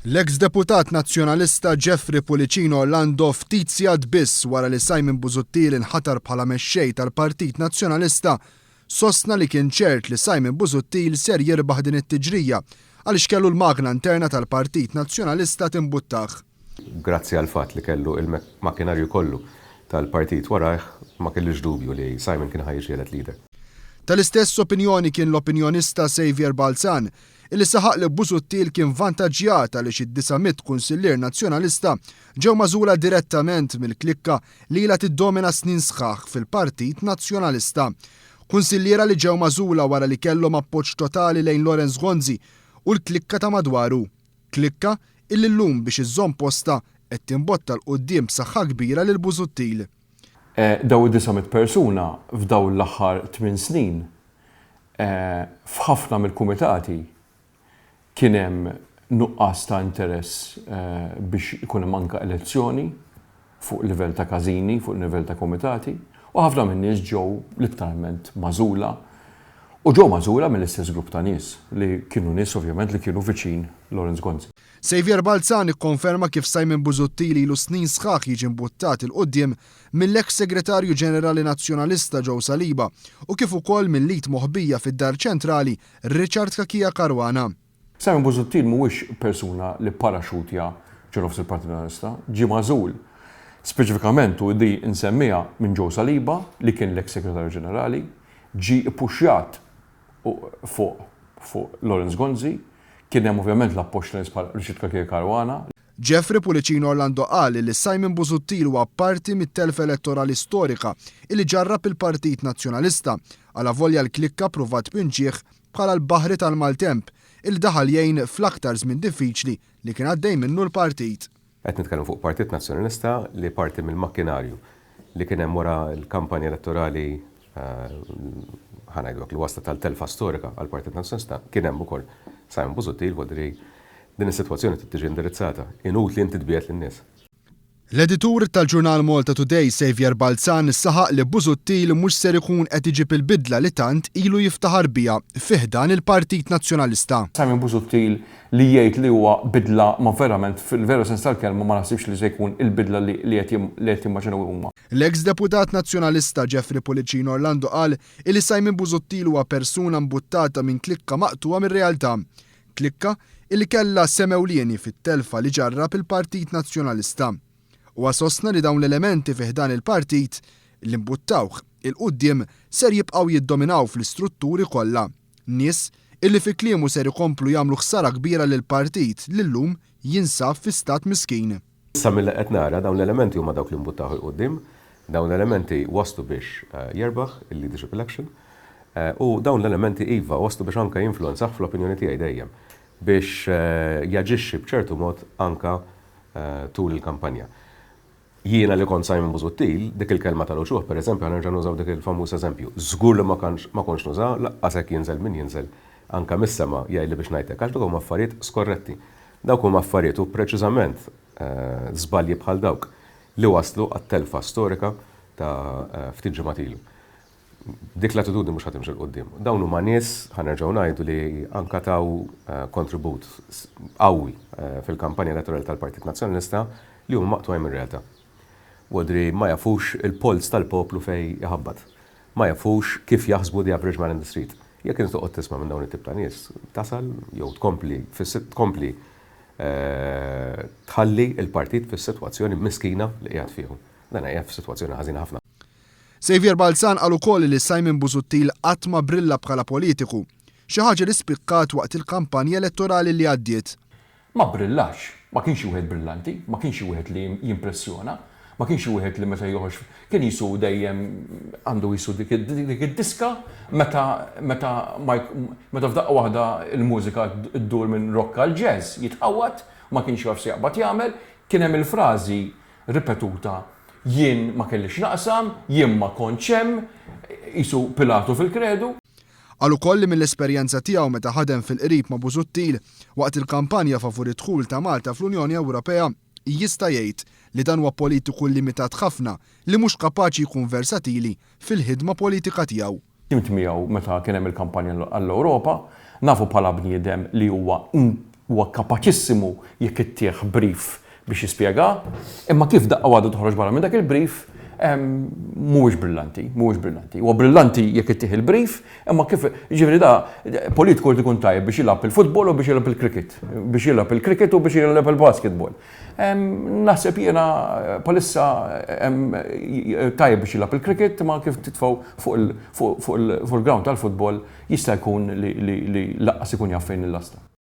L-eks deputat Nazzjonalista Jeffrey Pullicino Orlando ftit sigħat biss wara li Simon Busuttil inħatar bħala mexxej tal-Partit Nazzjonalista sostna li kien ċert li Simon Busuttil ser jirbaħ din it-tiġrija għaliex kellu l-magna interna tal-Partit Nazzjonalista timbuttah. Grazzi għall-fatt li kellu il-makkinarju kollu tal-partit warajh, ma kellix dubju li Simon kien ħa jiġi elett leader. Tal-istess opinjoni kien l-opinjonista Saviour Balzan, illi saħaq li Busuttil kien vantaġġjat għaliex id-900 kunsillier Nazzjonalista ġew magħżula direttament mill-klikka li ilha tiddomina snin sħaħ fil-Partit Nazzjonalista. Kunsilliera li ġew magħżula wara li kellhom appoġġ totali lejn Lawrence Gonzi u l-klikka ta' madwaru. Klikka illi llum biex iżżomm postha qed timbotta 'l quddiem b'saħħa kbira lil Busuttil. Dawn id-900 persuna f'dawn l-aħħar tmien snin f'ħafna mill-kumitati kien hemm nuqqas ta' interess biex ikun hemm anke elezzjoni fuq livell ta' każini, fuq livell ta' kumitati, u ħafna min-nies ġew litteralment magħżula u ġew magħżula mill-istess grupp ta' nies li kienu nies ovvjament li kienu viċin Lawrence Gonzi. Saviour Balzan ikkonferma kif Simon Busuttil ilu snin sħaħ jiġi mbuttat 'il quddiem mill-eks Segretarju Ġenerali Nazzjonalista Joe Saliba u kif ukoll mill-id moħbija fid-Dar Ċentrali Richard Cachia Caruana. Simon Busuttil mhuwiex persuna li pparaxutja ġo nofs il-Partit Nazzjonalista, ġie magħżul speċifikament u di nsemmiha minn Joe Saliba li kien l-eks Segretarju Ġenerali, ġie ppuxjat fuq fuq Lawrence Gonzi, kien hemm ovvjament l-appoġġ ta' nies bħal Richard Cachia Caruana. Jeffrey Pullicino Orlando qal li Simon Busuttil huwa parti mit-telfa elettorali storika illi ġarrab il-Partit Nazzjonalista, alavolja l-klikka ppruvat tpinġih bħala l-baħri tal-maltemp illi daħal jgħin fl-aktar żmien diffiċli li kien għaddej minnu l-partit. Qed nitkellmu fuq Partit Nazzjonalista li parti mill-makkinarju li kien hemm wara l-kampanja elettorali, ħa ngħidu hekk, li wasslet għal telfa storika għall-Partit Nazzjonalista, kien hemm ukoll Simon Busuttil, vuol dire din is-sitwazzjoni trid tiġi indirizzata. Inutli inti tbiegħed lin-nies. L-editur tal-ġurnal Malta Today Saviour Balzan saħaq li Busuttil mhux ser ikun qed iġib il-bidla li tant ilu jiftaħar biha fi ħdan il-Partit Nazzjonalista. Simon Busuttil li jgħid li huwa bidla ma verament fil-veru sens tal-kelma ma naħsibx li se jkun il-bidla li qed jimmaġinaw huma. L-eks deputat Nazzjonalista Jeffrey Pullicino Orlando qal illi Simon Busuttil huwa persuna mbuttata minn klikka maqtugħa mir-realtà. Klikka illi kellha sehem ewlieni fit-telfa li ġarrab il-Partit Nazzjonalista. Huwa sostna li dawn l-elementi fi ħdan il-partit li mbuttawh 'il quddiem ser jibqgħu jiddominaw fl-istrutturi kollha. Nies illi fi kliemu ser ikomplu jagħmlu ħsara kbira lill-partit li llum jinsab fi stat miskin. Issa milli qed nara, dawn l-elementi huma dawk li mbuttawh 'il quddiem, dawn l-elementi wasslu biex jerbaħ il-leadership election u dawn l-elementi iva wasslu biex anke jinfluwenzah fl-opinjoni tiegħi dejjem biex jaġixxi b'ċertu mod anke tul il-kampanja. Jiena li kont Simon Busuttil, dik il-kelma tal-uċuħ pereżempju, ħa nerġa' nużaw dik il-famuż eżempju, żgur li ma kontx nużaha, laqqas hekk jinżel min jinżel anke mis-sema jgħidli biex ngħid hekk, għax dawk huma affarijiet skorretti. Dawk huma affarijiet u preċiżament żbalji bħal dawk li wasslu għat-telfa storika ta' ftit ġimgħat ilu. Dik l-attitudni mhux ħa timxi 'l quddiem. Dawn huma nies, ħa nerġgħu ngħidu, li anke taw kontribut qawwi fil-kampanja elettorali tal-Partit Nazzjonalista li huma maqtugħin mir-realtà. Vuol ma jafux il-polz tal-poplu fejn iħabbat. Ma jafux kif jaħsbu the average man in the street. Jekk inti toqgħod tisma' minn dawn it-tip ta' nies, tasal jew tkompli tkompli tħalli l-partit fis-sitwazzjoni miskina li qiegħed fih. Dan qiegħed f'sitwazzjoni ħażina ħafna. Saviour Balzan qal ukoll li Simon Busuttil qatt ma brilla bħala politiku, xi ħaġa li spikkat waqt il-kampanja elettorali li għaddiet. Ma bbrillax, ma kienx xi wieħed brillanti, ma kienx xi wieħed li jimpressjona, ma kienx xi wieħed li meta joħroġ kien qisu dejjem għandu qisu dik id-diska meta meta meta f'daqqa waħda l-mużika ddur minn rock għal jazz jitħawwad, ma kienx jaf x'se jaqbad jagħmel, kien hemm il-frażi ripetuta jien ma kelli x'naqsam, jien ma kontx hemm, qisu Pilatu fil-Kredu. Qal ukoll li mill-esperjenza tiegħu meta ħadem fil-qrib ma' Busuttil waqt il-kampanja favur id-dħul ta' Malta fl-Unjoni Ewropea, jista' jgħid li dan huwa politiku limitat ħafna li mhux kapaċi jkun versatili fil-ħidma politika tiegħu. Ħdimt miegħu meta kien hemm il-kampanja għall-Ewropa. Nafu bħala bniedem li huwa Huwa kapaċissimu jekk ittih brief biex jispjega, imma kif daqqa waħda toħroġ barra minn dak il-brief, mhuwiex brillanti, mhuwiex brillanti. Huwa brillanti jekk ittih il-brief, imma kif, jiġifieri da politiku jrid ikun tajjeb biex jilgħab il-futbol u biex jilgħab il-cricket, biex jilgħab il-cricket u biex jilgħab il-basketball. Naħseb jiena bħalissa tajjeb biex jilgħab il-cricket, imma kif titfgħu fuq il-ground tal-futbol jista' jkun li lanqas ikun jaf fejn il-lasta.